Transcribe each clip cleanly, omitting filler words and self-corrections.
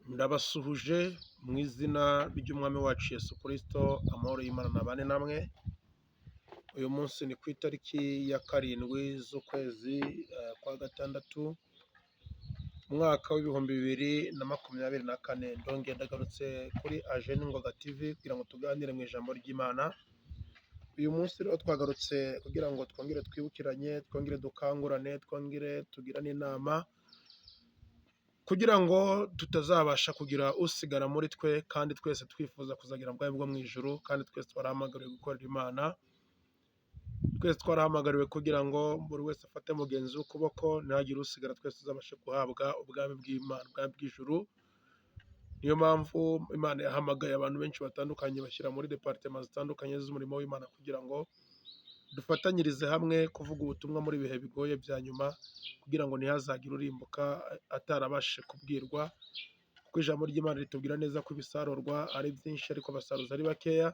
Ndabasuhuje mu izina ry'Umwami wacu Yesu Kristo, amahoro y'Imana nabane namwe. Uyu munsi ni ku itariki ya 7 z'ukwezi kwa gatandatu, umwaka w'2024. Ndongeye ndagarutse kuri Ajeni Ngoga TV kugira ngo tuganire mu ijambo ry'Imana. Uyu munsi rero twagarutse kugira ngo twongere twibukiranye, twongere dukangurane, twongere tugirane inama kugira ngo tutazabasha kugira usigara muri twe, kandi twese twifuza kuzagira ubwami bwo mu ijuru, kandi twese twarahamagariwe gukorera Imana. Twese twarahamagariwe kugira ngo buri wese afate mugenzi we ukuboko, ntihagire usigara, twese tuzabashe guhabwa ubwami bw'Imana, ubwami bw'ijuru. Niyo mpamvu Imana yahamagaye abantu benshi batandukanye, bashyira muri département zitandukanye z'umurimo w'Imana kugira ngo dufatanyirize hamwe kuvuga ubutumwa muri ibihe bigoye bya nyuma, kugira ngo ntihazagire urimbuka atarabashije kubwirwa, kuko ijambo ry'Imana ritubwira neza ko ibisarurwa ari byinshi ariko abasaruzi ari bakeya.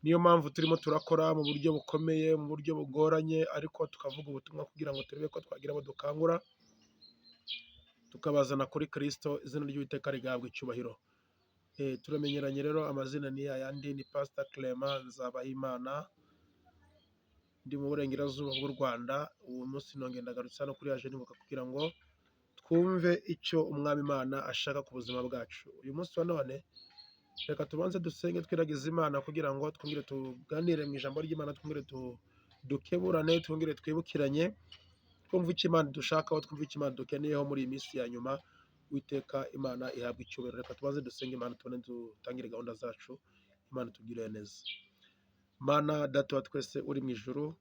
Niyo mpamvu turimo turakora mu buryo bukomeye, mu buryo bugoranye, ariko tukavuga ubutumwa kugira ngo turebe ko twagira abo dukangura, tukabazana kuri Kristo, izina ry'Uwiteka rigahabwa icyubahiro. Turamenyeranye rero, amazina ni yayandi, ni Pastor Clement Nzabahimana, ndi mu burengerazuba bw'u Rwanda. Uwo munsi nongeye ndagarutse hano kuri Ajeni Ngoga kugira ngo twumve icyo Umwami Imana ashaka ku buzima bwacu. Uyu munsi wa none reka tubanze dusenge, twiragize Imana kugira ngo twongere tuganire mu ijambo ry'Imana, twongere dukeburane, twongere twibukiranye, twumve icyo Imana dushakaho, twumve icyo Imana dukeneyeho muri iyi minsi ya nyuma. Uwiteka Imana ihabwa icyubahiro. Reka tubanze dusenge Imana, tubone dutangire gahunda zacu. Imana itugirire neza. Mana Data wa twese uri mu ijuru,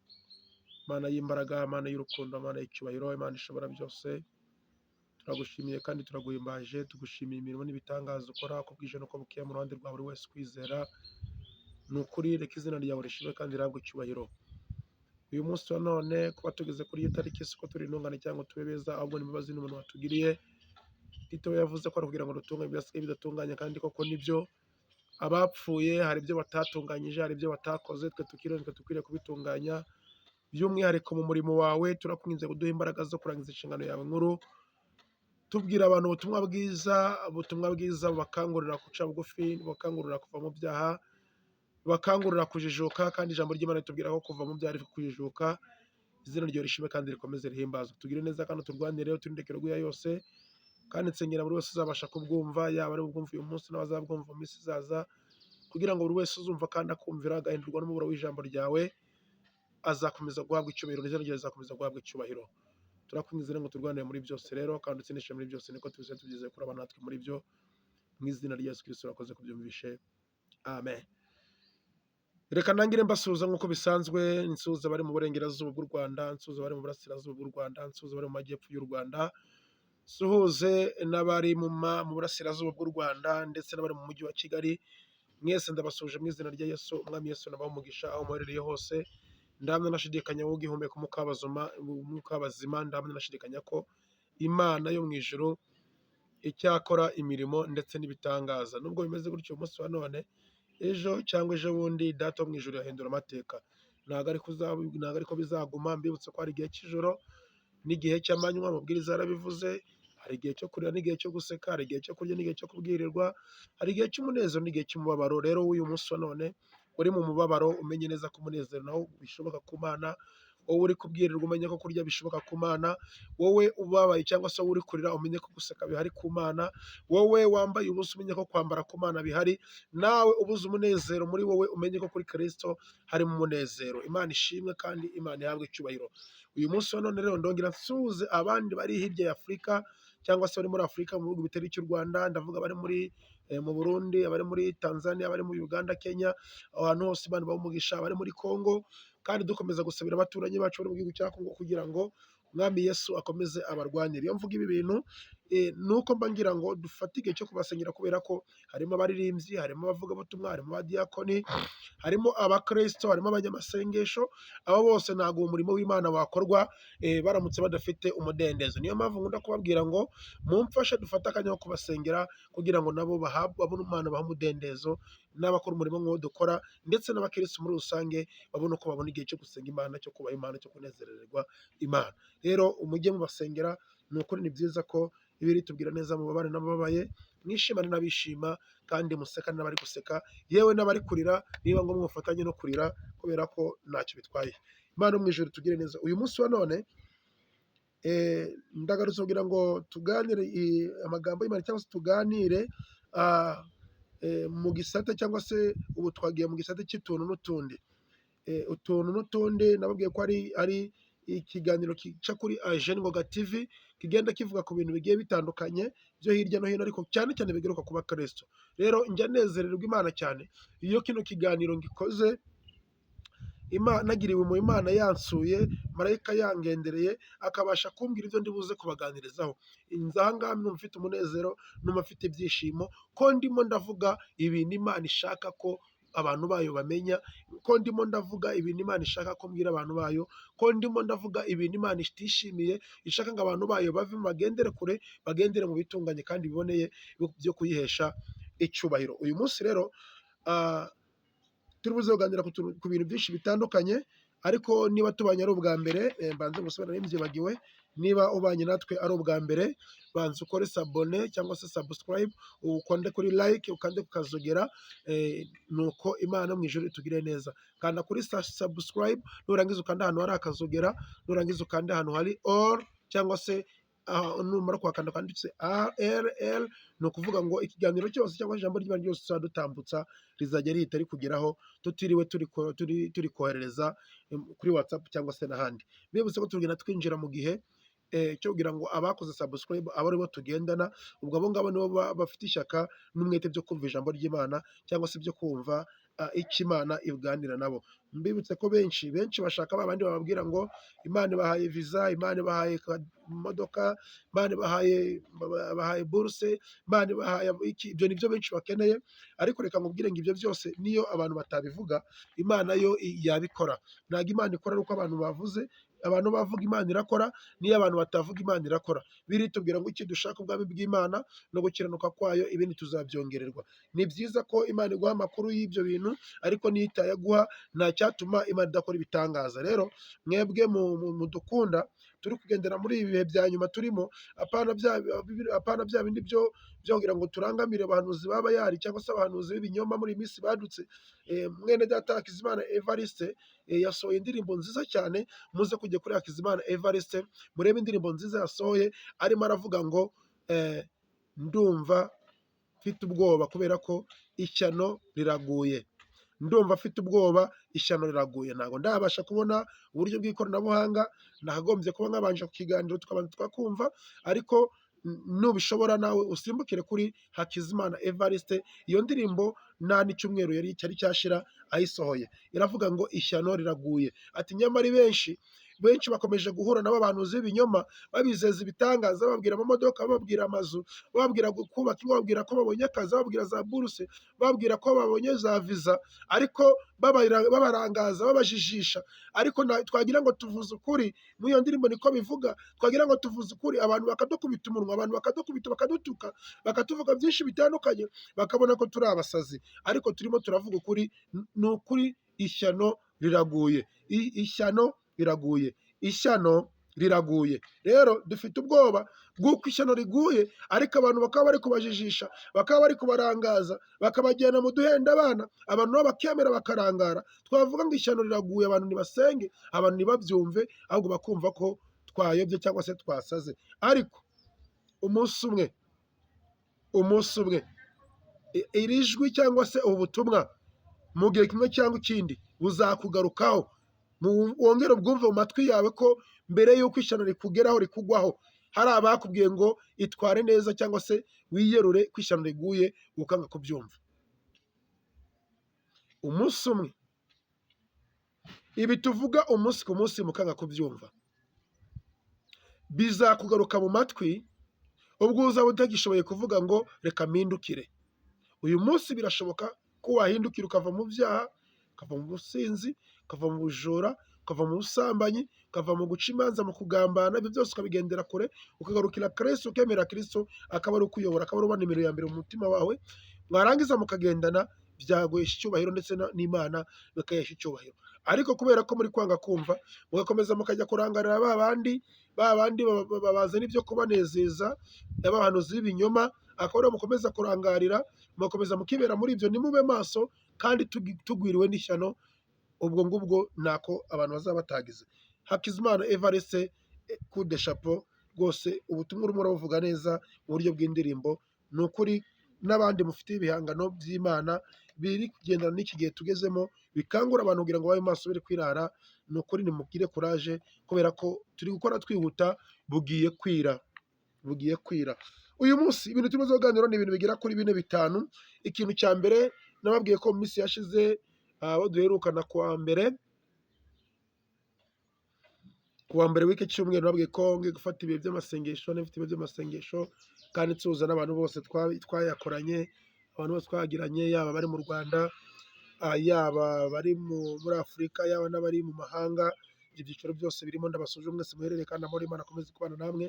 Mana y'imbaraga, Mana y'urukundo, Mana y'icyubahiro, Imana ishobora byose, turagushimiye kandi turaguhimbaje. Tugushimiye imirimo n'ibitangaza ukora uko bwije n'uko bukeye mu ruhande rwa buri wese kwizera. Ni ukuri, reka izina ryawe rishimwe kandi rihabwe icyubahiro. Uyu munsi wa none kuba tugeze kuri iyi tariki, siko turi intungane cyangwa tube beza, ahubwo ni imbabazi n'umuntu watugiriye. Tito yavuze ko ari ukugira ngo dutunganye ibyasigaye bidatunganye, kandi koko nibyo. Abapfuye hari ibyo batatunganyije, hari ibyo batakoze, twe tukiriho twe dukwiriye kubitunganya. By'umwihariko mu murimo wawe, turakwinginze kuduha imbaraga zo kurangiza inshingano yawe nkuru, tubwira abantu ubutumwa bwiza, ubutumwa bwiza bubakangurira guca bugufi, bubakangurira kuva mu byaha, bubakangurira kujijuka, kandi ijambo ry'Imana ritubwira ko kuva mu byaha ari kujijuka. Izina ryawe rishimwe kandi rikomeze rihimbazwe. Tugire neza kandi turwanire, uturinde keruguya yose, kandi nsengera buri wese uzabasha kubwumva, yaba ari ubwumva uyu munsi n'abazabwumva mu minsi izaza, kugira ngo buri wese uzumva kandi akumvira, agahindurwa n'umuburo w'ijambo ryawe, azakomeza guhabwa icyubahiro, n'izina ryawe rizakomeza guhabwa icyubahiro. Turakwinginze ngo turwanire muri byose rero, kandi utsindishe muri byose, niko tubize tugeze kuri aba natwe muri byo, mu izina rya Yesu Kristo urakoze kubyumvishe, amen. Reka ntangire mbasuhuza nk'uko bisanzwe, nsuhuza abari mu burengerazuba bw'u Rwanda, nsuhuza abari mu burasirazuba bw'u Rwanda, nsuhuza abari mu majyepfo y'u Rwanda, nsuhuze n'abari mu burasirazuba bw'u Rwanda ndetse n'abari mu mujyi wa Kigali. Mwese ndabasuhuje mu izina rya Yesu. Umwami Yesu nabahe umugisha aho muherereye hose. Ndahamya ntashidikanya, wowe ugihumeka umwuka w'abazima, ndahamya ntashidikanya ko Imana yo mu ijuru icyakora imirimo ndetse n'ibitangaza. Nubwo bimeze gutyo umunsi wa none, ejo cyangwa ejo bundi Data wo mu ijuru yahindura amateka. Ntabwo ariko bizaguma. Mbibutse ko hari igihe cy'ijoro n'igihe cy'amanywa, amabwiriza yarabivuze. Hari igihe cyo kurira n'igihe cyo guseka, hari igihe cyo kurya n'igihe cyo kubwirirwa, hari igihe cy'umunezero n'igihe cy'umubabaro. Rero uyu munsi wa none uri mu mubabaro, umenye neza ko umunezero nawo bishoboka ku Mana. Wowe uri kubwirirwa, umenye ko kurya bishoboka ku Mana. Wowe ubabaye cyangwa se wowe uri kurira, umenye ko guseka bihari ku Mana. Wowe wambaye ubusa, umenye ko kwambara ku Mana bihari. Nawe ubuze umunezero muri wowe, umenye ko kuri Kristo harimo umunezero. Imana ishimwe kandi Imana ihabwe icyubahiro. Uyu munsi wa none rero ndongera nsuhuze abandi bari hirya ya Afurika cyangwa se bari muri Afurika mu bihugu bitari icy'u Rwanda. Ndavuga abari muri mu Burundi, abari muri Tanzania, abari muri Uganda, Kenya, aho hantu hose Imana ibahe umugisha, abari muri Congo, kandi dukomeza gusabira abaturanyi bacu bari mu gihugu cya Congo kugira ngo Umwami Yesu akomeze abarwanire. Iyo mvuga ibi bintu ni uko mba ngira ngo dufate igihe cyo kubasengera, kubera ko harimo abaririmbyi, harimo abavugabutumwa, harimo abadiyakoni, harimo abakristo, harimo abanyamasengesho. Abo bose ntabwo umurimo w'Imana wakorwa baramutse badafite umudendezo. Niyo mpamvu nkunda kubabwira ngo mumfashe dufate akanya ko kubasengera kugira ngo nabo babone Imana baha umudendezo, n'abakora umurimo nk'uwo dukora, ndetse n'abakristo muri rusange babone uko babona igihe cyo gusenga Imana, cyo kubaha Imana, cyo kunezererwa Imana. Rero umujye mubasengera, ni ukuri ni byiza ko Bibiliya itubwira neza mubabare n'abababaye, Mwishimane n'abishima kandi musekane n'abari guseka, yewe n'abari kurira, niba ngombwa mufatanye no kurira, kubera ko ntacyo bitwaye. Imana yo mu ijuru tugire neza. Uyu munsi wa none ndagarutse kugira ngo tuganire amagambo y'Imana, cyangwa se tuganire mu gisate, cyangwa se ubu twagiye mu gisate cy'utuntu n'utundi. Utuntu n'utundi nababwiye ko ari ikiganiro gica kuri Agene Ngoga TV, kigenda kivuga ku bintu bigiye bitandukanye byo hirya no hino, ariko cyane cyane bigaruka ku bakristo. Rero njya nezererwa Imana cyane iyo kino kiganiro ngikoze, nagiriwe mu Imana, yansuye, marayika yangendereye, akabasha kumbwira ibyo ndi buze kubaganirizaho. Nza aha ngaha numva mfite umunezero, numva mfite ibyishimo ko ndimo ndavuga ibintu Imana ishaka ko abantu bayo bamenya, ko ndimo ndavuga ibintu Imana ishaka ko mbwira abantu bayo, ko ndimo ndavuga ibintu Imana itishimiye, ishaka ngo abantu bayo bavemo, bagendere kure, bagendere mu bitunganye kandi biboneye byo kuyihesha icyubahiro. Uyu munsi rero turi buze kuganira ku bintu byinshi bitandukanye, ariko niba tubanye ari ubwa mbere, mbanze gusubira mbyibagiwe, niba ubanye natwe ari ubwa mbere, banza ukore s'abonner cyangwa se subscribe, ukande kuri like, ukande ku kazogera, nuko Imana mu ijuru itugire neza. Kanda kuri subscribe, nurangiza ukanda ahantu hari akazogera, nurangiza ukanda ahantu hari all, cyangwa se numara kuhakanda kanditse A R L, ni ukuvuga ngo ikiganiro cyose cyangwa ijambo ry'Imana ryose tuzadutambutsa rizajya rihita rikugeraho, tutiriwe turi koherereza kuri WhatsApp cyangwa se n'ahandi. Bibutse ko tugenda twinjira mu gihe cyo kugira ngo abakoze subscribe abe aribo tugendana. Ubwo abo ngabo nibo bafite ishyaka n'umwete byo kumva ijambo ry'Imana, cyangwa se byo kumva icyo Imana iganira nabo. Mbibutse ko benshi benshi bashaka ba bandi bababwira ngo Imana ibahaye visa, Imana ibahaye imodoka, Imana ibahaye buruse, Imana ibahaye iki. Ibyo nibyo benshi bakeneye, ariko reka nkubwire ngo ibyo byose niyo abantu batabivuga, Imana yo yabikora. Ntabwo Imana ikora ari uko abantu bavuze. Abantu bavuga Imana irakora, niyo abantu batavuga Imana irakora. Biritubwira ngo iki? Dushaka ubwami bw'Imana no gukiranuka kwayo, ibindi tuzabyongererwa. Ni byiza ko Imana iguha amakuru y'ibyo bintu, ariko niyo itayaguha nta cyatuma Imana idakora ibitangaza. Rero mwebwe mudukunda, turi kugendera muri ibi bihe bya nyuma turimo, apana bya bindi byo kugira ngo turangamire abahanuzi baba yari cyangwa se abahanuzi b'ibinyoma muri iyi minsi badutse. Mwene data Hakizimana Evariste yasohoye indirimbo nziza cyane. Muze kujya kuri Hakizimana Evariste murebe indirimbo nziza yasohoye, arimo aravuga ngo ndumva mfite ubwoba kubera ko ishyano riraguye. Ndumva afite ubwoba, ishyano riraguye. Ntabwo ndabasha kubona uburyo bw'ikoranabuhanga, nakagombye kuba nkabanje ku kiganiro tukabanza tukakumva, ariko nubishobora nawe usimbukire kuri Hakizimana Evariste. Iyo ndirimbo nta n'icyumweru yari cyari cyashira ayisohoye, iravuga ngo ishyano riraguye. Ati nyamara benshi benshi bakomeje guhura nabo abahanuzi b'ibinyoma, babizeza ibitangaza, bababwira amamodoka, bababwira amazu, bababwira kubaka ingo, bababwira ko babonye akazi, bababwira za buruse, bababwira ko babonye za viza, ariko babarangaza, babajijisha. Ariko twagira ngo tuvuze ukuri, muri iyo ndirimbo niko bivuga, twagira ngo tuvuze ukuri, abantu bakadukubita umunwa, abantu bakadukubita, bakadutuka, bakatuvuga byinshi bitandukanye, bakabona ko turi abasazi, ariko turimo turavuga ukuri. Ni ukuri ishyano riraguye, ishyano riraguye, ishyano riraguye. Rero dufite ubwoba bw'uko ishyano riguye, ariko abantu bakaba bari kubajijisha, bakaba bari kubarangaza, bakabajyana mu duhenda abana, abantu nabo bakemera bakarangara. Twavuga ngo ishyano riraguye, abantu ntibasenge, abantu ntibabyumve, ahubwo bakumva ko twayobye cyangwa se twasaze. Ariko umunsi umwe, umunsi umwe, iri jwi cyangwa se ubu butumwa mu gihe kimwe cyangwa ikindi buzakugarukaho, wongere ubwumve mu matwi yawe ko mbere y'uko ishyano rikugeraho, rikugwaho, hari abakubwiye ngo itware neza cyangwa se wiyerure ko ishyano riguye, ukanga kubyumva. Umunsi umwe ibi tuvuga umunsi ku munsi mukanga kubyumva, bizakugaruka mu matwi ubwo uzaba utagishoboye kuvuga ngo reka mpindukire. Uyu munsi birashoboka ko wahindukira ukava mu byaha, ukava mu businzi, ukava mu bujura, ukava mu busambanyi, ukava mu guca imanza, mu kugambana, ibyo byose ukabigendera kure, ukagarukira Kristo, ukemera Kristo akaba ari ukuyobora, akaba ari uba nimero ya mbere mu mutima wawe, mwarangiza mukagendana, byaguhesha icyubahiro ndetse n'Imana bikayihesha icyubahiro. Ariko kubera ko muri kwanga kumva, mugakomeza mukajya kurangarira ba bandi, ba bandi babazana ibyo kubanezeza, abahanuzi b'ibinyoma, Akaba ariho mukomeza kurangarira, mugakomeza mukibera muri ibyo, ntimube maso, kandi tugwiriwe n'ishyano. Ubwo ngubwo ntako abantu bazaba batagize. Hakizimana Evariste, coup de chapeau rwose, ubutumwa urimo urabuvuga neza mu buryo bw'indirimbo. Ni ukuri n'abandi mufite ibihangano by'Imana biri kugendana n'iki gihe tugezemo, bikangura abantu kugira ngo babe maso bere kwirara. Ni ukuri nimugire courage, kubera ko turi gukora twihuta, bugiye kwira, bugiye kwira. Uyu munsi ibintu turimo kuganira ni ibintu bigera kuri bine, bitanu. Ikintu cya mbere nababwiye ko mu minsi yashize, abo duherukana kuwa mbere, kuwa mbere w'iki cyumweru, nababwiye ko ngiye gufata ibihe by'amasengesho, n'abafite ibihe by'amasengesho, kandi nsuhuza n'abantu bose twayakoranye, abantu bose twagiranye, yaba abari mu Rwanda, yaba abari muri Afurika, yaba n'abari mu mahanga, ibyo byiciro byose birimo. Ndabasuje mwese muherereye, kandi amahoro y'Imana akomeze kubana namwe.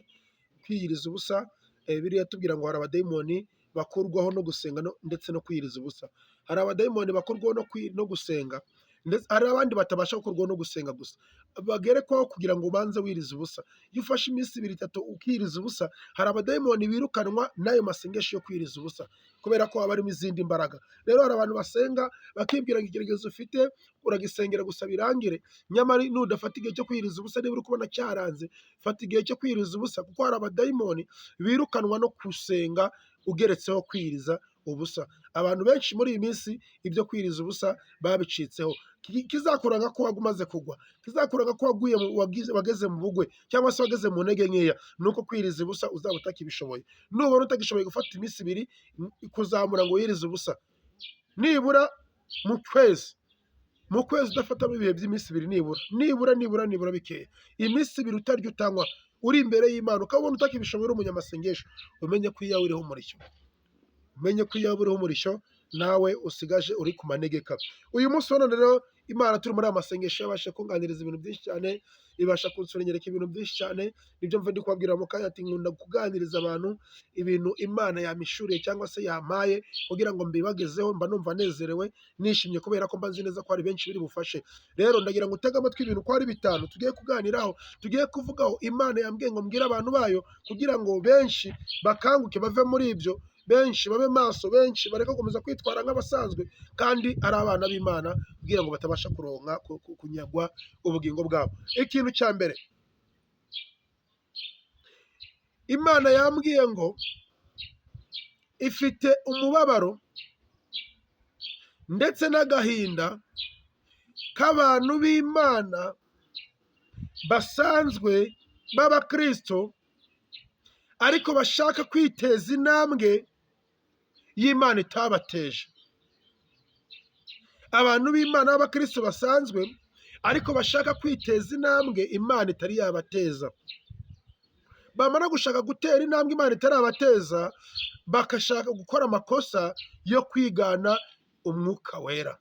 Kwiyiriza ubusa, biriya tubwira ngo hari abadayimoni bakurwaho no gusenga ndetse no kwiyiriza ubusa. Hari abadayimoni bakurwaho no gusenga, ndetse hari abandi batabasha gukurwaho no gusenga gusa, bagerekwaho kugira ngo ubanze wirize ubusa. Iyo ufashe iminsi ibiri, itatu ukiyiriza ubusa, hari abadayimoni birukanwa n'ayo masengesho yo kwiyiriza ubusa, kubera ko haba harimo izindi mbaraga. Rero hari abantu basenga bakibwira ngo ikigeragezo ufite uragisengera gusa birangire, nyamara nudafata igihe cyo kwiyiriza ubusa, niba uri kubona cyaranze, fata igihe cyo kwiyiriza ubusa, kuko hari abadayimoni birukanwa no gusenga ugeretseho kwiyiriza ubusa. Abantu benshi muri iyi minsi ibyo kwiyiriza ubusa babicitseho. Kizakuranga ko waba umaze kugwa, kizakuranga ko waguye wageze mu bugwe cyangwa se wageze mu ntege nkeya, nuko kwiyiriza ubusa uzaba utakibishoboye. Nubona utagishoboye gufata iminsi ibiri kuzamura ngo wiyirize ubusa, nibura mu kwezi udafatamo ibihe by'iminsi ibiri, nibura nibura nibura nibura bikeya, iminsi 2 utarya utanywa, uri imbere y'Imana, ukabona utakibishoboye, uri umunyamasengesho, umenye ko iyawe iriho umurishyo, umenye ko iyawe uriho umurishyo, nawe usigaje uri ku manegeka. Uyu munsi wa none rero, Imana turi muri aya masengesho yabasha kunganiriza ibintu byinshi cyane, ibasha kunsurenyereka ibintu byinshi cyane. Nibyo mva ndi kubabwira mu kanya ati nkunda kuganiriza abantu ibintu Imana yampishuriye cyangwa se yampaye kugira ngo mbibagezeho. Mba numva nezerewe, nishimye, kubera ko mba nzi neza ko hari benshi biri bufashe. Rero ndagira ngo utege amatwi ibintu uko ari bitanu tugiye kuganiraho, tugiye kuvugaho. Imana yambwiye ngo mbwire abantu bayo kugira ngo benshi bakanguke bave muri ibyo, benshi babe maso, benshi bareke gukomeza kwitwara nk'abasanzwe kandi ari abana b'Imana, kugira ngo batabasha kuronka kunyagwa ubugingo bwabo. Ikintu cya mbere, Imana yambwiye ngo ifite umubabaro ndetse n'agahinda k'abantu b'Imana basanzwe b'abakristo, ariko bashaka kwiteza intambwe y'Imana itabateje. Abantu b'Imana b'abakristo basanzwe, ariko bashaka kwiteza intambwe Imana itari yabateza. Bamara gushaka gutera intambwe Imana itarabateza, bagashaka gukora amakosa yo kwigana umwuka wera,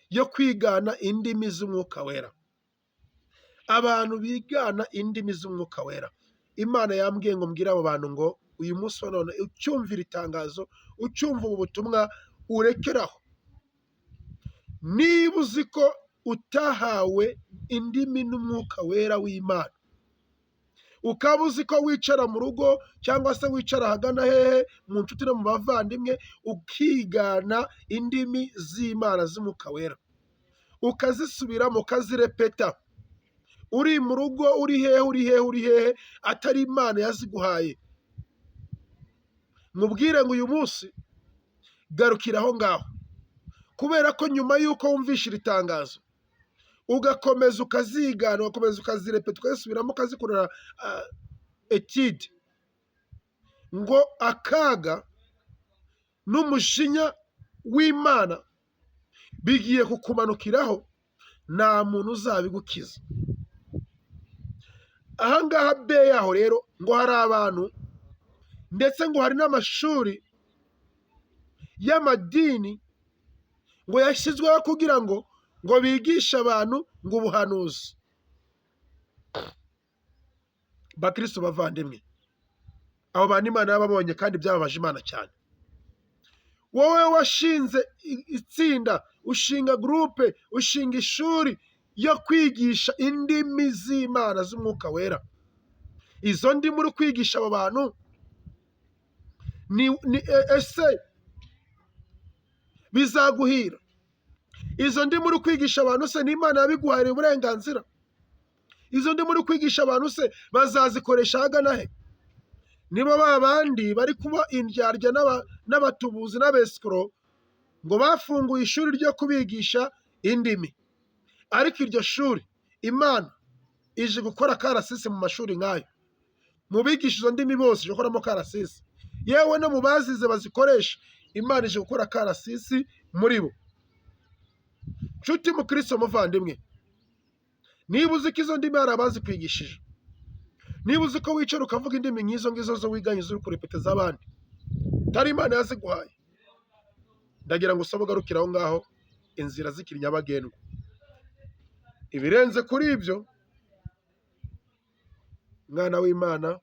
yo kwigana indimi z'umwuka wera. Abantu bigana indimi z'umwuka wera, Imana yambwiye ngo mbwire abo bantu ngo uyu munsi wa none, ucyumvira itangazo, ucyumva ubu butumwa, urekeraho. Niba uzi ko utahawe indimi n'umwuka wera w'Imana, ukaba uzi ko wicara mu rugo cyangwa se wicara ahagana hehe mu nshuti no mu bavandimwe, ukigana indimi z'Imana z'umwuka wera, ukazisubiramo, ukazirepeta, uri mu rugo, uri hehe, uri hehe, uri hehe, atari Imana yaziguhaye, mubwire ngo uyu munsi garukira aho ngaho, kubera ko nyuma y'uko wumvishe iri tangazo ugakomeza ukazigana, ugakomeza ukazirepeta, ukazisubiramo, ukazikorera étude, ngo akaga n'umujinya w'Imana bigiye kukumanukiraho, nta muntu uzabigukiza. Ahangaha be yaho rero ngo hari abantu, ndetse ngo hari n'amashuri y'amadini ngo yashyizweho kugira ngo bigishe abantu ngo ubuhanuzi. Bakristo bavandimwe, abo bantu Imana yababonye kandi byababaje Imana cyane. Wowe washinze itsinda, ushinga groupe, ushinga ishuri yo kwigisha indimi z'Imana z'umwuka wera, izo ndimi uri kwigisha abo bantu Ese bizaguhira? Izo ndimi uri kwigisha abantu se n'Imana yabiguhariye uburenganzira? Izo ndimi uri kwigisha abantu se bazazikoresha ahagana he? Niba ba bandi bari kuba indyarya n'abatubuzi n'abesikoro ngo bafunguye ishuri ryo kubigisha indimi, ariko iryo shuri Imana ije gukora karasisi mu mashuri nk'ayo, mu bigisha izo ndimi bose ije gukoramo karasisi, yewe no mu bazize bazikoresha Imana ije gukora karasisi muri bo. Nshuti mukristo muvandimwe, niba uzi ko izo ndimi hari abazikwigishije, niba uzi ko wicara ukavuga indimi nk'izo ngizo zo wiganye ziri kurepeteza abandi, tari Imana yaziguhaye, ndagira ngo usabe ugarukire aho ngaho, inzira zikiri nyabagendwa. Ibirenze kuri ibyo, mwana w'Imana,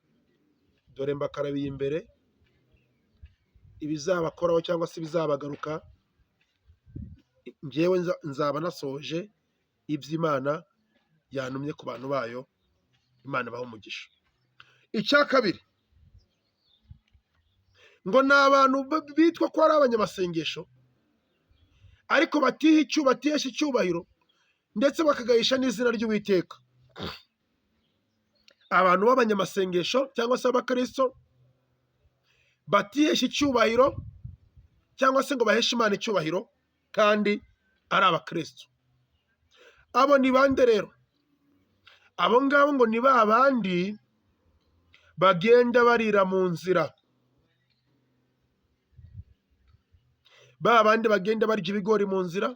dore mbakarabiye imbere, ibizabakoraho cyangwa se ibizabagaruka, njyewe nzaba nasohoje iby'Imana yantumye ku bantu bayo. Imana ibahe umugisha. Icya kabiri, ngo ni abantu bitwa ko ari abanyamasengesho, ariko batihesha icyubahiro, ndetse bakagayisha n'izina ry'Uwiteka. Abantu b'abanyamasengesho cyangwa se abakristo batihesha icyubahiro cyangwa se ngo baheshe Imana icyubahiro kandi ari abakristo. Abo ni bande rero? Abo ngabo ngo ni ba bandi bagenda barira mu nzira, ba bandi bagenda barya ibigori mu nzira.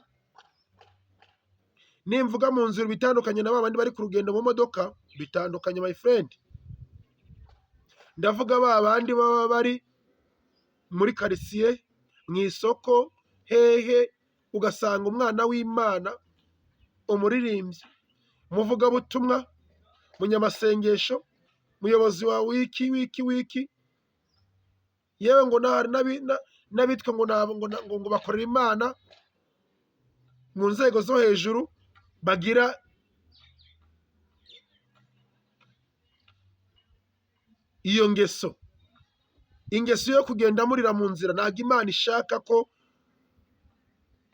Nimvuga mu nzira bitandukanye na ba bandi bari ku rugendo mu modoka, bitandukanye my friend. Ndavuga ba bandi baba bari muri quartier, mu isoko, hehe, ugasanga umwana w'Imana, umuririmbyi, umuvugabutumwa, munyamasengesho, muyobozi wa wiki wiki wiki, yewe ngo n'abitwa ngo ngo bakorera Imana mu nzego zo hejuru, bagira iyo ngeso, ingeso yo kugenda murira mu nzira. Ntabwo Imana ishaka ko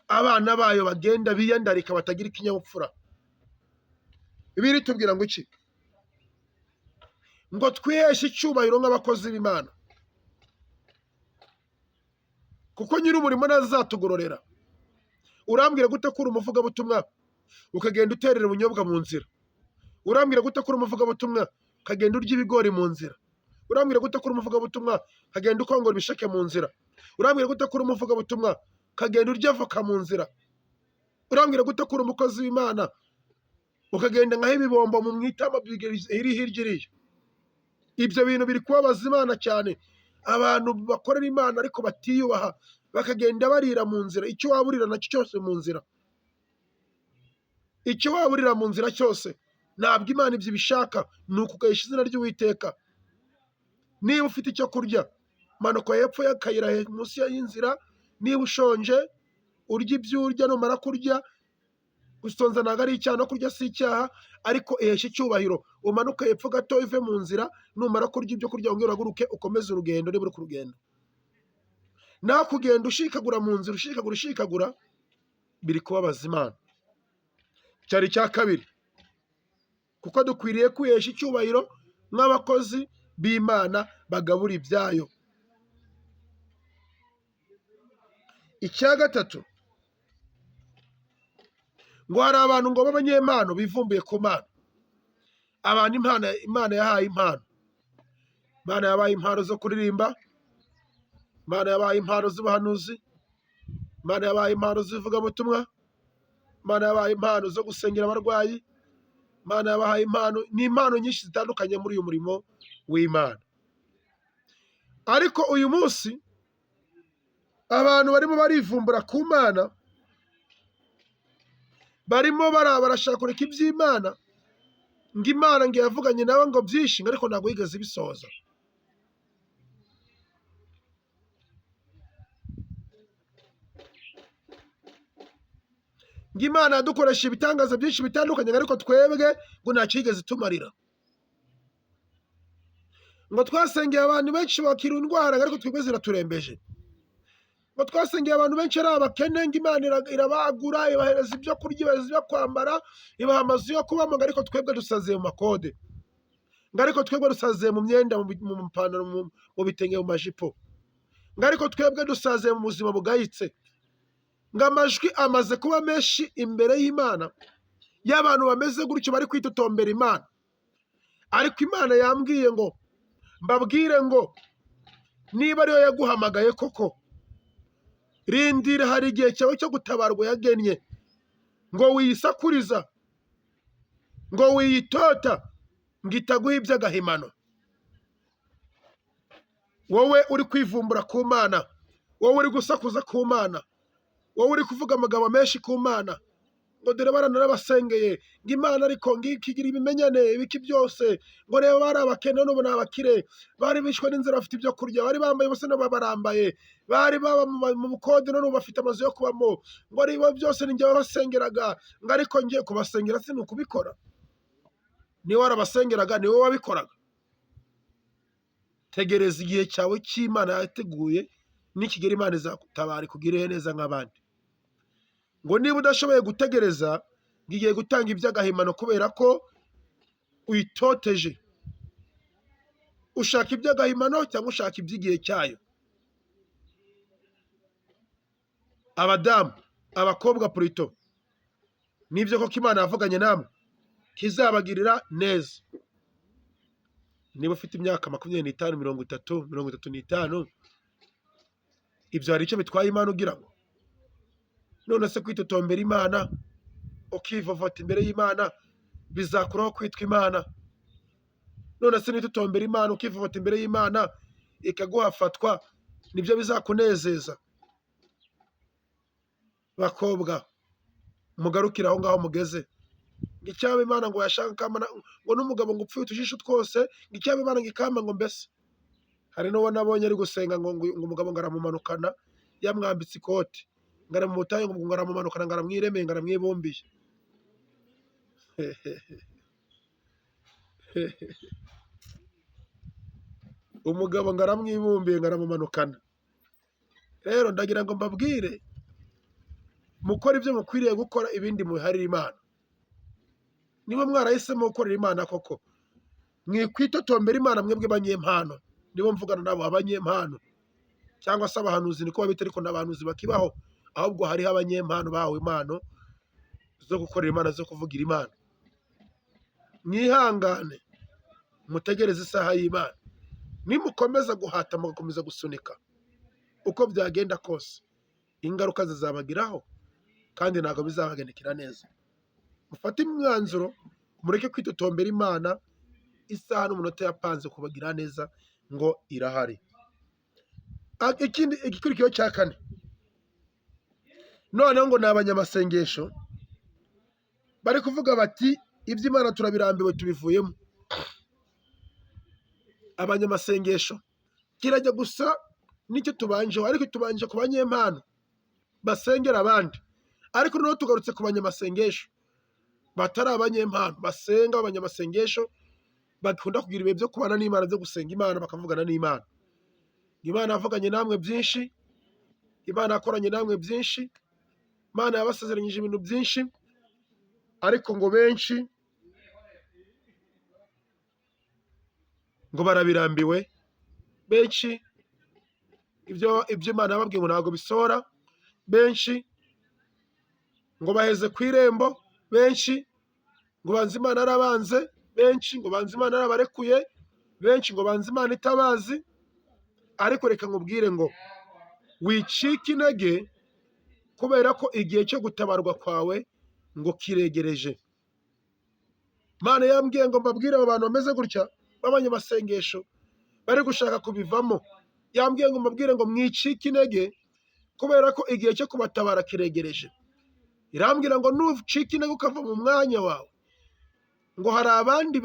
abana bayo bagenda biyandarika batagira ikinyabupfura. Bibiliya itubwira ngo iki? Ngo twiheshe icyubahiro nk'abakozi b'Imana, kuko nyir'umurimo ntazatugororera. Urambwira gute ko uri umuvugabutumwa ukagenda uterera ubunyobwa mu nzira? Urambwira gute ko uri umuvugabutumwa ukagenda urya ibigori mu nzira? Urambwira gute ko uri umuvugabutumwa ukagenda ukongora ibisheke mu nzira? Urambwira gute ko uri umuvugabutumwa ukagenda urya avoka mu nzira? Urambwira gute ko uri umukozi w'Imana ukagenda nkaho ibibombo mu mwitama iri hirya iriya? Ibyo bintu biri kubabaza Imana cyane. Abantu bakorera Imana ariko batiyubaha, bakagenda barira mu nzira. Icyo waburira nacyo cyose mu nzira, icyo waburira mu nzira cyose, ntabwo Imana ibyo ibishaka. Ni ukugahisha izina ry'Uwiteka. Niba ufite icyo kurya, manuka hepfo y'akayira munsi y'inzira. Niba ushonje, urya ibyo urya. Numara kurya, gusonza ntabwo ari icyaha, no kurya si icyaha, ariko iheshe icyubahiro. Umanuke hepfo gato uve mu nzira, numara kurya ibyo kurya wongere uhaguruke ukomeze urugendo niba uri ku rugendo. Naho kugenda ushikagura mu nzira, ushikagura ushikagura, biri kubabaza Imana. Cyari icya kabiri, kuko dukwiriye kwihesha icyubahiro nk'abakozi b'Imana bagabura ibyayo. Icya gatatu, ngo hari abantu ngo b'abanyempano bivumbuye ku Mana. Abantu Imana yahaye impano. Imana yabaye impano zo kuririmba, Imana yabaye impano z'ubuhanuzi, Imana yabaye impano z'ivugabutumwa, Imana yabaye impano zo gusengera abarwayi, Imana yabahaye impano, ni impano nyinshi zitandukanye muri uyu murimo w'Imana. Ariko uyu munsi abantu barimo barivumbura ku Mana, barimo barashaka kureka iby'Imana, ngo Imana ngo yavuganye nabo ngo byinshi, ariko ntabwo yigeze ibisohoza. Ngo Imana yadukoresha ibitangaza byinshi bitandukanye, ariko twebwe ngo ntacyo yigeze itumarira. Ngo twasengeye abantu benshi bakira indwara, ariko twebwe ziraturembeje. Ngo twasengeye abantu benshi ari abakene, ngo Imana irabagura, ibahereza ibyo kurya, ibahereza ibyo kwambara, ibaha amazu yo kubamo, ngo ariko twebwe dusaziye mu makode, ngo ariko twebwe dusaziye mu myenda, mu mapantaro, mu bitenge, mu majipo, ngo ariko twebwe dusaziye mu buzima bugayitse. Ngo amajwi amaze kuba menshi imbere y'Imana y'abantu bameze gutyo bari kwitotombera Imana. Ariko Imana yambwiye ngo mbabwire ngo niba ariyo yaguhamagaye koko, rindira, hari igihe cyawe cyo gutabarwa yagennye. Ngo wiyisakuriza, ngo wiyitota, ngo itaguha iby'agahimano. Wowe uri kwivumbura ku Mana, wowe uri gusakuza ku Mana, wowe uri kuvuga amagambo menshi ku Mana, ngo dore baranarabasengeye, ngo Imana ariko ngikigira ibimenyane ibiki byose, ngo reba bari abakene none ubu ni abakire, bari bishwe n'inzara bafite ibyo kurya, bari bambaye ubusa none barambaye, bari baba mu bukode none ubu bafite amazu yo kubamo, ngo aribo byose ni njye wabasengeraga, ngo ariko ngiye kubasengera si ni ukubikora. Niba warabasengeraga ni wowe wabikoraga. Tegereza igihe cyawe cy'Imana yateguye, nikigera Imana izagutabara ikugirire neza nk'abandi. Ngo niba udashoboye gutegereza, ngo igiye gutanga iby'agahimano kubera ko uyitoteje. Ushaka iby'agahimano cyangwa ushaka iby'igihe cyayo? Abadamu, abakobwa purito, nibyo koko Imana yavuganye namwe kizabagirira neza. Niba ufite imyaka 25, 30, 35, ibyo hari icyo bitwaye Imana ugira ngo? None se kwitotombera Imana, ukivovota imbere y'Imana, bizakuraho kwitwa Imana? None se nitotombera Imana, ukivovota imbere y'Imana, ikaguhafatwa, nibyo bizakunezeza? Bakobwa, mugarukire aho ngaho mugeze. Ngo icyaba Imana ngo yashaka ikampa, ngo n'umugabo ngo upfuye utujisho twose, ngo icyaba Imana ngo ikampa, ngo mbese. Hari n'uwo nabonye ari gusenga ngo umugabo ngo aramumanukana, yamwambitse ikoti, ngo ari mu butayu, ngo aramumanukana, ngo aramwiremeye, ngo aramwibumbiye. Umugabo ngo aramwibumbiye, ngo aramumanukana. Rero ndagira ngo mbabwire, mukore ibyo mukwiriye gukora, ibindi mubiharire Imana. Niba mwarahisemo gukorera Imana koko, mwikwitotombera Imana mwebwe banyempano. Nibo mvugana nabo, abanyempano cyangwa se abahanuzi, niko babita, ariko n'abahanuzi bakibaho, ahubwo hariho abanyempano bahawe impano zo gukorera Imana, zo kuvugira Imana. Mwihangane, mutegereze isaha y'Imana. Nimukomeza guhata, mugakomeza gusunika, uko byagenda kose ingaruka zizabagiraho, kandi ntabwo bizabagendekera neza. Mufate imyanzuro, mureke kwitotombera Imana. Isaha n'umunota yapanze kubagira neza ngo irahari. Ikindi igikurikiyeho cya kane, noneho ngo ni abanyamasengesho bari kuvuga bati iby'Imana turabirambiwe, tubivuyemo. Abanyamasengesho kirajya gusa n'icyo tubanjeho, ariko tubanje ku banyempano basengera abandi, ariko noneho tugarutse ku banyamasengesho batari abanyempano, basenga abanyamasengesho bakunda kugira ibihe byo kubana n'Imana, byo gusenga Imana, bakavugana n'Imana. Imana yavuganye namwe byinshi, Imana yakoranye namwe byinshi, Imana yabasezeranyije ibintu byinshi, ariko ngo benshi ngo barabirambiwe, benshi ibyo Imana yababwiye ngo ntabwo bisohora, benshi ngo baheze ku irembo, benshi ngo banze Imana yarabanze, benshi ngo banze Imana yarabarekuye, benshi ngo banze Imana itabazi. Ariko reka nkubwire ngo wicike intege, kubera ko igihe cyo gutabarwa kwawe ngo kiregereje. Imana yambwiye ngo mbabwire abo bantu bameze gutya b'abanyamasengesho bari gushaka kubivamo, yambwiye ngo mbabwire ngo mwicike intege, kubera ko igihe cyo kubatabara kiregereje. Irambwira ngo nucika intege ukava mu mwanya wawe, ngo hari abandi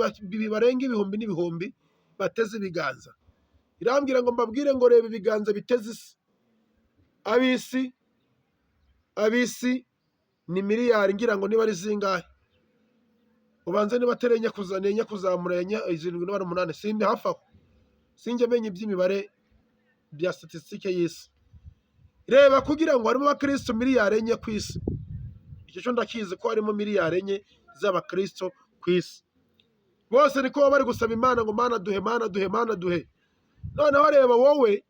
barenga ibihumbi n'ibihumbi bateze ibiganza. Irambwira ngo mbabwire ngo reba ibiganza biteze isi. Ab'isi, ab'isi ni miliyari ngira ngo niba ari zingahe, ubanze niba atari enye kuzamura enye, zirindwi niba ari umunani, sindi hafi aho. Sinjya menya iby'imibare bya statistique y'isi. Reba, kugira ngo harimo abakristo 4 miliyari ku isi, icyo cyo ndakizi ko harimo 4 miliyari z'abakristo ku isi. Bose niko baba bari gusaba Imana ngo: "Mana duhe, Mana duhe, Mana duhe." Noneho reba wowe,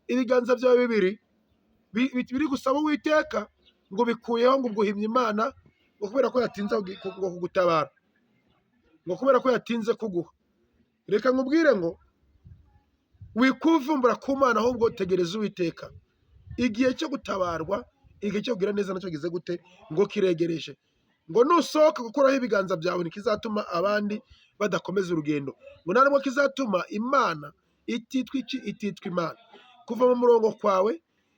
ibiganza byawe bibiri biri gusaba Uwiteka ngo bikuyeho, ngo ubwo Imana ngo kubera ko yatinze ngo kugutabara, ngo kubera ko yatinze kuguha. Reka nkubwire ngo wikuvumbura ku Mana, ahubwo tegereza Uwiteka. Igihe cyo gutabarwa, igihe cyo kugira neza nacyo gize gute? Ngo kiregereje. Ngo nusohoka gukuraho ibiganza byawe, ntikizatuma abandi badakomeza urugendo, ngo nta nubwo kizatuma Imana ititwa iki? Ititwa Imana. Kuva mu murongo kwawe,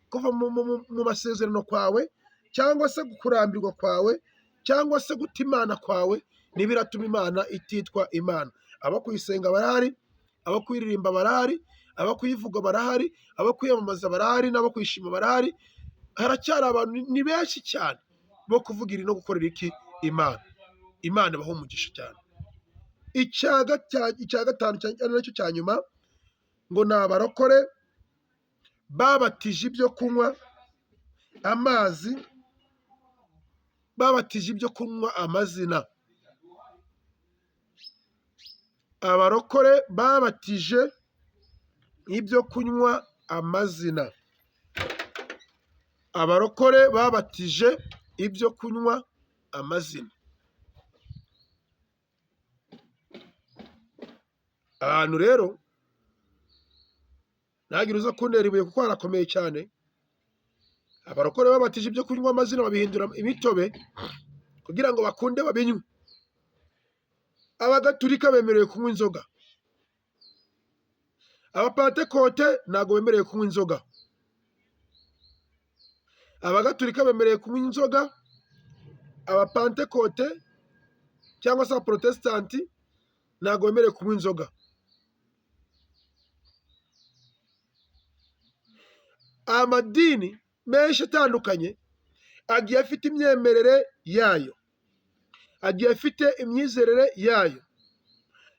kuva mu masezerano kwawe, cyangwa se kurambirwa kwawe, cyangwa se guta Imana kwawe, ntibiratuma Imana ititwa Imana. Abo kuyisenga barahari, abo kuyiririmba barahari, abo kuyivuga barahari, abo kwiyamamaza barahari, n'abo kuyishima barahari. Haracyari abantu, ni benshi cyane, bo kuvugira no gukorera iki? Imana. Imana ibaha umugisha cyane. Icya gatanu ari nacyo cya nyuma, ngo ni abarokore babatije ibyo kunywa amazi, babatije ibyo kunywa amazina. Abarokore babatije ibyo kunywa amazina. Abarokore babatije ibyo kunywa amazina. Ahantu rero ntagire uza kuntera ibuye kuko harakomeye cyane. Abarokore babatije ibyo kunywa amazina, babihindura imitobe kugira ngo bakunde babinywe. Abagatulika bemerewe kunywa inzoga, Abapantekote ntabwo bemerewe kunywa inzoga. Abagatulika bemerewe kunywa inzoga, Abapantekote cyangwa se Abaporotesitanti ntabwo bemerewe kunywa inzoga. Amadini menshi atandukanye agiye afite imyemerere yayo, agiye afite imyizerere yayo.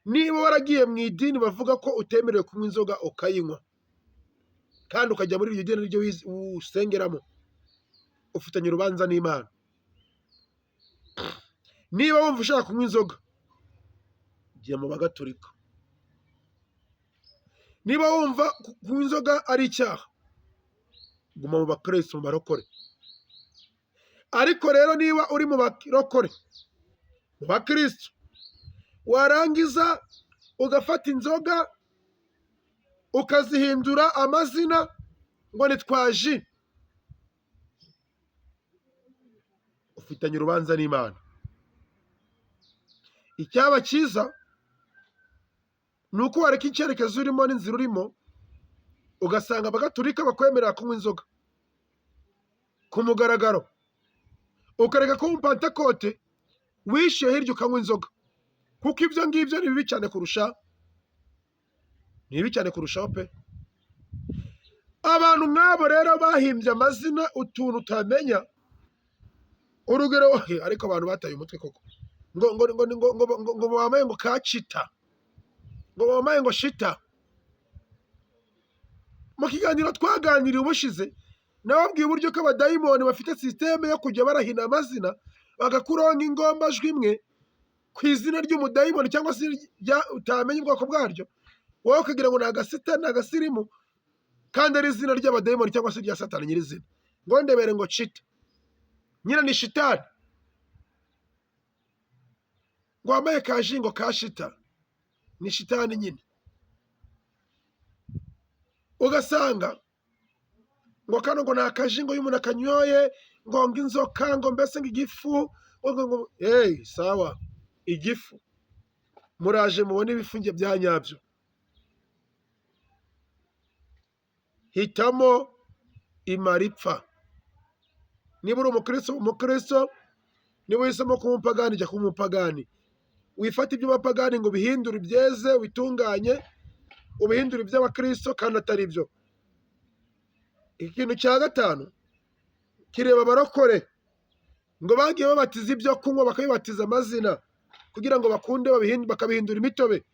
Niba waragiye mu idini bavuga ko utemerewe kunywa inzoga, ukayinywa, kandi ukajya muri iryo dini ryo usengeramo, ufitanye urubanza n'Imana. Niba wumva ushaka kunywa inzoga, jya mu Bagatulika. Niba wumva kunywa inzoga ari icyaha, guma mu bakristo, mu barokore. Ariko rero niba uri mu barokore, mu bakristo, warangiza ugafata inzoga ukazihindura amazina ngo ni twaji, ufitanye urubanza n'Imana. Icyaba cyiza ni uko wareka icyerekezo urimo n'inzira urimo, ugasanga Abagatulika bakwemerera kunywa inzoga ku mugaragaro, ukareka kuba Umupantekote wishyuye hirya ukanywa inzoga, kuko ibyo ngibyo ni bibi cyane kurusha, ni bibi cyane kurushaho pe. Abantu nk'abo rero bahimbye amazina utuntu utamenya. Urugero, ariko abantu bataye umutwe koko, ngo ngo ngo ngo ngo ngo ngo bambaye ngo kacita, ngo bambaye ngo shita. Mu kiganiro twaganiriye ubushize, nababwiye uburyo ko abadayimoni bafite système yo kujya barahina amazina, bagakuraho nk'ingombajwi imwe ku izina ry'umudayimoni cyangwa se utamenya ubwoko bwaryo, wowe ukagira ngo ni agasita, ni agasirimu, kandi ari izina ry'abadayimoni cyangwa se rya Satani nyirizina. Ngo ndebere, ngo cita nyine ni shitani, ngo wambaye kajingo ka shita, ni shitani nyine. Ugasanga ngo kano ngo ni akajingo, iyo umuntu akanyoye ngo inzoka, ngo mbese ngo igifu, ngo hey, sawa, igifu muraje mubone ibifunge bya nyabyo. Hitamo imara ipfa. Niba uri umukristo, umukristo. Niba uhisemo kuba umupagani, jya kuba umupagani. Wifate iby'abapagani ngo ubihindure ibyeze, ubitunganye, ubihindure iby'abakristo kandi atari byo. Ikintu cya gatanu kireba abarokore, ngo bagiye babatiza ibyo kunywa, bakabibatiza amazina kugira ngo bakunde bakabihindura imitobe,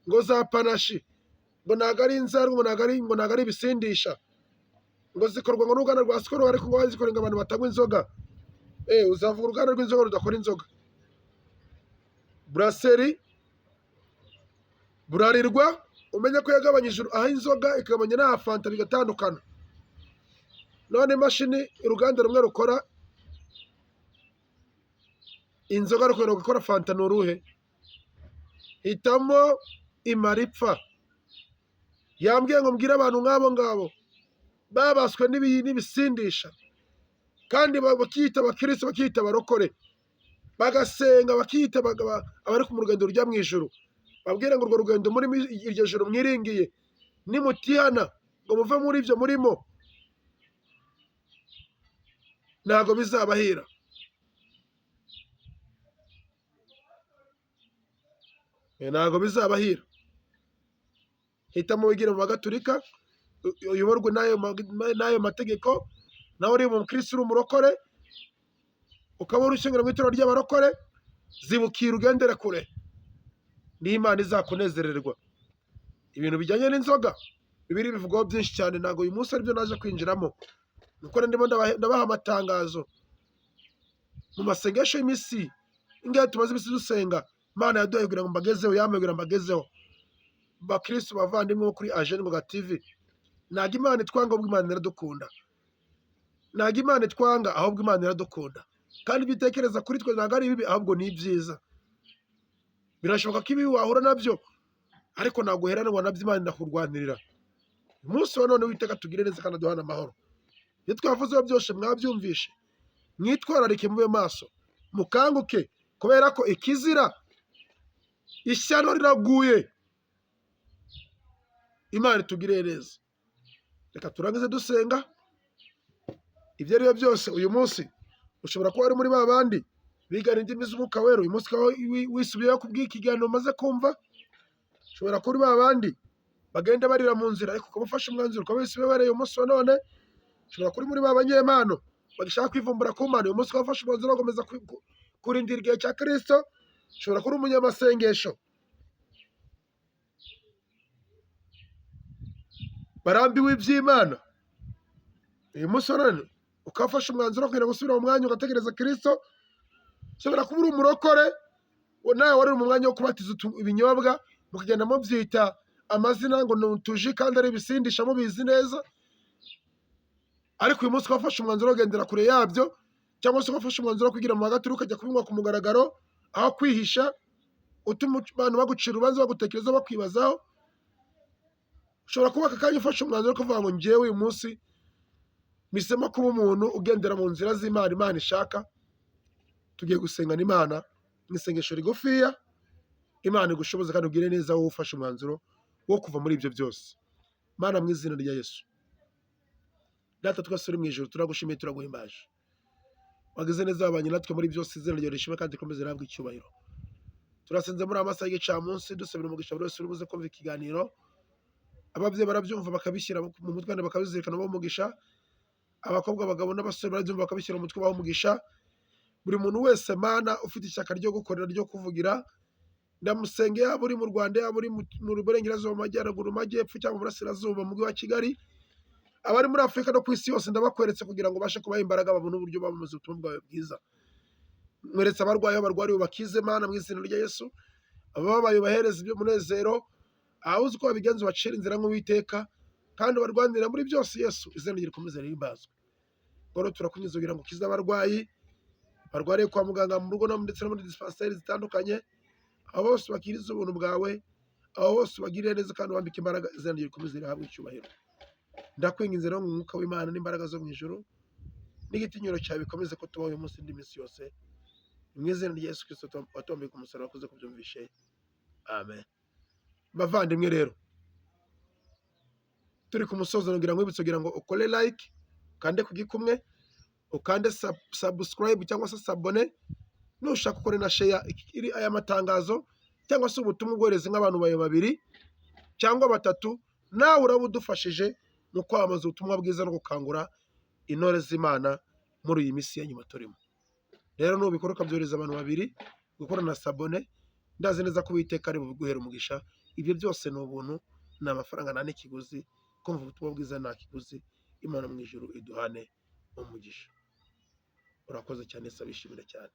ngo za panashi. Ngo ntabwo ari inzara, ngo ntabwo ari ibisindisha, ngo zikorwa ngo n'uruganda rwa Skol, ariko ngo bazikora ngo abantu batanywa inzoga. Uzavuga uruganda rw'inzoga rudakora inzoga? Brasserie Bralirwa, umenye ko yagabanyije aho inzoga, ikagabanya n'aha fanta, bigatandukana. None imashini, uruganda rumwe rukora inzoga rukongera gukora fanta, ni uruhe? Hitamo imara ipfa. Yambwiye ngo mbwire abantu nk'abo ngabo babaswe n'ibisindisha, kandi bakiyita abakirisitu, bakiyita abarokore, bagasenga, bakiyita abari ku rugendo rujya mu ijuru, babwire ngo urwo rugendo murimo, iryo joro mwiringiye, nimutihana ngo muve muri ibyo murimo, ntabwo bizabahira. Ntabwo bizabahira. Hitamo wigire mu Bagatulika, uyoborwe n'ayo mategeko. Nawe uri umukirisitu, uri umurokore, ukaba uri ushyingira mu itorero ry'abarokore, zibukira ugendere kure, n'Imana izakunezererwa. Ibintu bijyanye n'inzoga, Bibiliya bivugwaho byinshi cyane, ntabwo uyu munsi aribyo naje kwinjiramo, nuko ndimo ndabaha amatangazo mu masengesho y'iminsi ingahe tumaze iminsi dusenga. Imana yaduhaye kugira ngo mbagezeho, yambaye kugira ngo mbagezeho. Bakirisitu bavandimwe bo kuri Agene Ngoga TV, ntabwo Imana itwanga, ahubwo Imana iradukunda. Ntabwo Imana itwanga, ahubwo Imana iradukunda. Kandi ibyo itekereza kuri twe ntabwo ari bibi, ahubwo ni ibyiza. Birashoboka ko ibi wahura nabyo, ariko ntabwo uheranwa nabyo, Imana irakurwanirira. Umunsi wa none Uwiteka tugire neza kandi aduhane amahoro. Ibyo twavuzeho byose mwabyumvishe, mwitwararike, mube maso, mukanguke, kubera ko ikizira, ishyano riraguye. Imana itugirire neza. Reka turangize dusenga. Ibyo ari byo byose, uyu munsi ushobora kuba uri muri ba bandi bigana indimi z'umwuka wera, uyu munsi ukaba wisubiyeho ku bw'ikiganiro umaze kumva. Ushobora kuba uri ba bandi bagenda barira mu nzira, ariko ukaba ufashe umwanzuro, ukaba wisubiyeho uhereye umunsi wa none. Ushobora kuba uri muri ba banyempano bagishaka kwivumbura ku mpano, uyu munsi ukaba ufashe umwanzuro wo gukomeza kurindira igihe cya Kirisito. Ushobora kuba uri umunyamasengesho barambiwe iby'Imana, uyu munsi wa none ukaba ufashe umwanzuro wo kugira ngo usubire mu mwanya ugategereza Kirisito. Ushobora kuba uri umurokore, nawe wari uri mu mwanya wo kubatiza ibinyobwa, mukagenda mubyita amazina ngo ni utuji kandi ari ibisindisha, mubizi neza, ariko uyu munsi ukaba ufashe umwanzuro wo kugendera kure yabyo, cyangwa se ukaba ufashe umwanzuro wo kwigira mu bagatulika ukajya kubinywa ku mugaragaro, aho kwihisha utuma abantu bagucira urubanza, bagutekereza, bakwibazaho. Ushobora kuba aka kanya ufashe umwanzuro wo kuvuga ngo njyewe uyu munsi mpisemo kuba umuntu ugendera mu nzira z'Imana, Imana ishaka. Tugiye gusengana Imana mu isengesho rigufiya. Imana igushoboze kandi ugire neza wowe ufashe umwanzuro wo kuva muri ibyo byose. Mana, mu izina rya Yesu, Data twese uri mu ijuru, turagushimiye, turaguhimbaje. Wagize neza, wabanye natwe muri byose, izina ryawe rishimwe kandi rikomeze rihabwe icyubahiro. Turasenze muri aya masaha y'igicamunsi, dusabira umugisha buri wese uri buze kumva ikiganiro. Ababyeyi barabyumva bakabishyira mu mutwe kandi bakabizirikana, baha umugisha. Abakobwa, abagabo n'abasore barabyumva bakabishyira mu mutwe, baha umugisha. Buri muntu wese, Mana, ufite ishyaka ryo gukorera, ryo kuvugira, ndamusenge, yaba uri mu Rwanda, yaba uri mu burengerazuba, mu majyaruguru, mu majyepfo cyangwa mu burasirazuba, mu mujyi wa Kigali, abari muri Afurika no ku isi yose, ndabakweretse kugira ngo ubashe kubaha imbaraga, babone uburyo bamamaza ubutumwa bwawe bwiza. Mweretse abarwayi aho barwariye, ubakize, Mana, mu izina rya Yesu. Abababaye ubahereze ibyo munezero, aho uzi uko babigenza ubacira inzira nk'Uwiteka, kandi ubarwanirira muri byose. Yesu, izina rye rikomeze rihimbazwe. Ngoro turakunyuze kugira ngo ukize abarwayi barwariye kwa muganga, mu rugo ndetse no muri dispanseri zitandukanye, abo bose bakiriza ubuntu bwawe, abo bose ubagirire neza kandi ubambike imbaraga, izina rye rikomeze rihabwe icyubahiro. Ndakwinginze rero mu mwuka w'Imana n'imbaraga zo mu ijuru n'igitinyiro cyawe bikomeze ko tubaho uyu munsi n'indi minsi yose. Mu izina rya Yesu Kristo watomboye ku musaraba, wakoze kubyumvishe, amen. Bavandimwe rero, turi ku musozo, ngira ngo wibutse kugira ngo ukore like, ukande ku gikumwe, ukande subscribe cyangwa se s'abonner, nushaka ukore na share iri aya matangazo cyangwa se ubutumwa, ubwohereze nk'abantu bawe babiri cyangwa batatu, nawe uraba udufashije mu kwamamaza ubutumwa bwiza no gukangura intore z'Imana muri iyi minsi ya nyuma turimo. Rero nubikora ukabyohereza abantu babiri, gukora na s'abonner, ndazi neza ko Uwiteka ari buguhere umugisha. Ibyo byose ni ubuntu. Ni amafaranga, nta n'ikiguzi. Kumva ubutumwa bwiza nta kiguzi. Imana mu ijuru iduhane umugisha. Urakoze cyane, sabishimira cyane.